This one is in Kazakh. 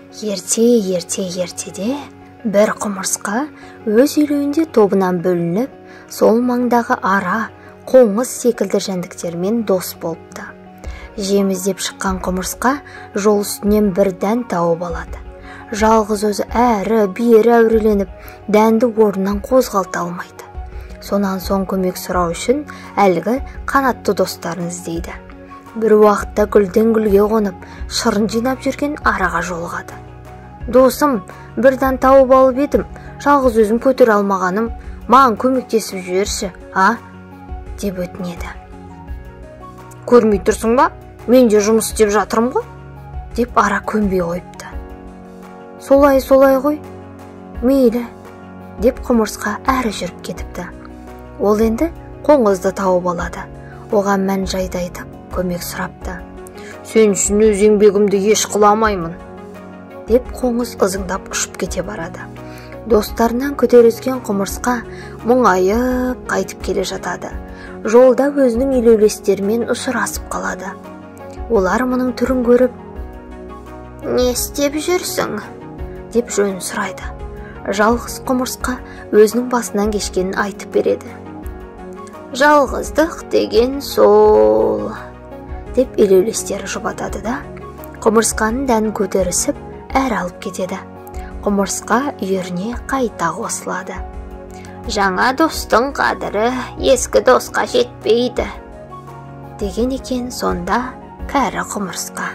Ерте, ерте, ертеде бір құмырсқа өз үйлеуінде тобынан бөлініп, сол маңдағы ара, қоңыз секілді жәндіктермен дос болыпты. Жем іздеп шыққан құмырсқа жол үстінен бір дән тауып алады. Жалғыз өзі әрі бері әуреленіп, дәнді орнынан қозғалта алмайды. Сонан соң көмек сұрау үшін әлгі қанатты достарын іздейді. Бір уақытта гүлден гүлге қонып, шырын жинап жүрген араға жолығады. Досым, бір дән тауып алып едім, жалғыз өзім көтере алмағаным, маған көмектесіп жіберші, а? Деп өтінеді. Көрмей тұрсың ба? Мен де жұмыс істеп жатырмын ғой, деп ара көнбей қойыпты. Солай, солай ғой, мейлі, деп құмырсқа әрі жүріп кетіпті. Ол енді қоңызды тауып алады. Оған мән жайды айтып, көмек сұрапты. Сен үшін өз еңбегімді еш қыла алмаймын, деп қоңыз ызыңдап ұшып кете барады. Достарынан күдер үзген құмырсқа мұңайып қайтып келе жатады. Жолда өзінің елеулестерімен ұшырасып қалады. Олар мұның түрін көріп, не істеп жүрсің? Деп жөн сұрайды. Жалғыз құмырсқа өзінің басынан кешкенін айтып береді. Жалғыздық деген сол, деп елеулестері жұбатады да, құмырсқаның дәнін көтерісіп, әрі алып кетеді. Құмырсқа үйіріне қайта қосылады. Жаңа достың қадірі ескі досқа жетпейді, деген екен сонда кәрі құмырсқа.